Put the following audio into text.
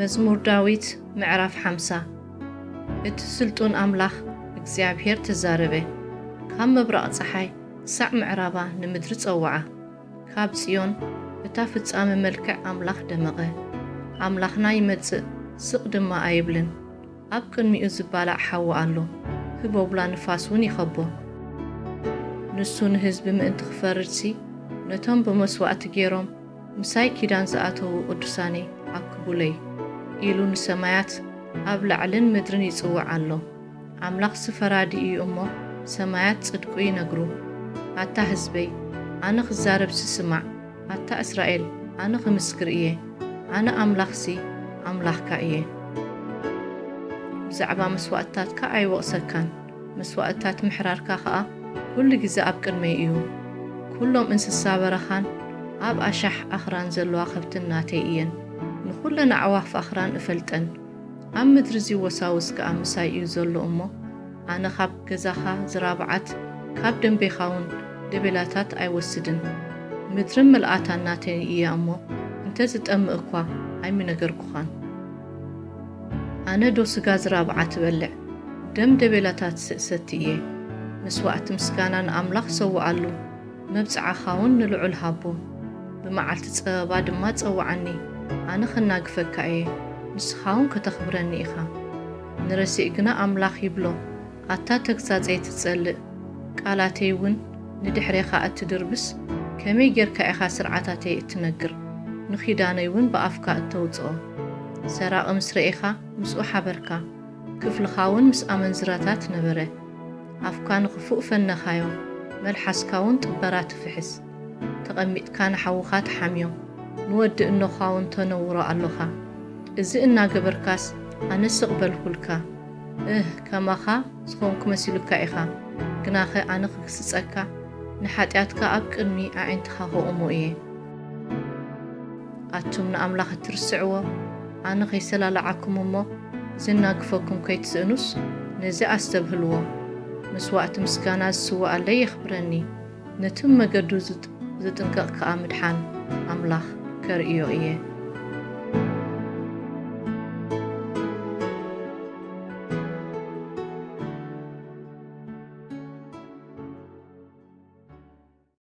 መዝሙር ዳዊት ምዕራፍ ሓምሳ። እቲ ስልጡን ኣምላኽ እግዚኣብሔር ተዛረበ፣ ካብ ምብራቕ ጸሓይ ክሳዕ ምዕራባ ንምድሪ ጸውዓ። ካብ ጽዮን እታ ፍጻመ መልክዕ ኣምላኽ ደመቐ። ኣምላኽና ይመጽእ፣ ስቕ ድማ ኣይብልን። ኣብ ቅድሚኡ ዝባላዕ ሓዊ ኣሎ፣ ህቦብላ ንፋስ እውን ይኸቦ። ንሱ ንህዝቢ ምእንቲ ክፈርድሲ፣ ነቶም ብመስዋእቲ ገይሮም ምሳይ ኪዳን ዝኣተዉ ቅዱሳነይ ኣክቡለይ ኢሉ ንሰማያት ኣብ ላዕልን ምድርን ይጽውዕ ኣሎ። ኣምላኽሲ ፈራዲ እዩ እሞ፣ ሰማያት ጽድቁ ይነግሩ። ኣታ ህዝበይ፣ ኣነ ክዛረብሲ ስማዕ። ኣታ እስራኤል፣ ኣነ ክምስክር እየ። ኣነ ኣምላኽሲ ኣምላኽካ እየ። ብዛዕባ መስዋእትታትካ ኣይወቕሰካን፣ መስዋእትታት ምሕራርካ ኸኣ ኩሉ ግዜ ኣብ ቅድመይ እዩ። ኩሎም እንስሳ በረኻን ኣብ ኣሻሕ ኣኽራን ዘለዋ ከብትን ናተይ እየን። ንኹለን ኣዕዋፍ ኣኽራን እፈልጠን። ኣብ ምድሪ እዚ ወሳውስ ከኣ ምሳይ እዩ ዘሎ እሞ፣ ኣነ ካብ ገዛኻ ዝራብዓት፣ ካብ ደንቤኻ እውን ደቤላታት ኣይወስድን። ምድርን ምልኣታን ናተይ እያ እሞ፣ እንተ ዝጠምእ እኳ ኣይምነገርኩኻን። ኣነ ዶ ስጋ ዝራብዓት እበልዕ፣ ደም ደቤላታት እሰቲ እየ? መስዋእቲ ምስጋና ንኣምላኽ ሰውኣሉ፣ መብጽዓኻ እውን ንልዑል ሃቦ። ብመዓልቲ ጸበባ ድማ ጸውዓኒ፣ ኣነ ኸናግፈካ እየ፣ ንስኻ እውን ከተኽብረኒ ኢኻ። ንረሲእ ግና ኣምላኽ ይብሎ፣ ኣታ ተግሳጸይ ትጸልእ፣ ቃላተይ እውን ንድሕሬኻ እትድርብስ፣ ከመይ ጌርካ ኢኻ ስርዓታተይ እትነግር፣ ንኺዳነይ እውን ብኣፍካ እተውጽኦ? ሰራቒ ምስ ረኤኻ ምስኡ ሓበርካ፣ ክፍልኻ እውን ምስ ኣመንዝራታት ነበረ። ኣፍካ ንኽፉእ ፈነኻዮ፣ መልሓስካ እውን ጥበራ ትፍሕስ። ተቐሚጥካ ንሓውኻ ትሓምዮ፣ ንወዲ እኖኻ እውን ተነውሮ ኣሎኻ። እዚ እናገበርካስ ኣነ ስቕ በልኩልካ። እህ፣ ከማኻ ዝኾንኩ መሲሉካ ኢኻ። ግናኸ ኣነ ክግስጸካ፣ ንሓጢኣትካ ኣብ ቅድሚ ኣዒንትኻ ከቑሞ እየ። ኣቱም ንኣምላኽ እትርስዕዎ፣ ኣነ ኸይሰላልዓኩም እሞ ዘናግፈኩም ከይትስእኑስ፣ ነዚ ኣስተብህልዎ። መስዋእቲ ምስጋና ዝስውኣለይ የኽብረኒ፣ ነቲ መገዱ ዝጥ-፣ ዝጥንቀቕ ከኣ ምድሓን ኣምላኽ ከርእዮ እየ።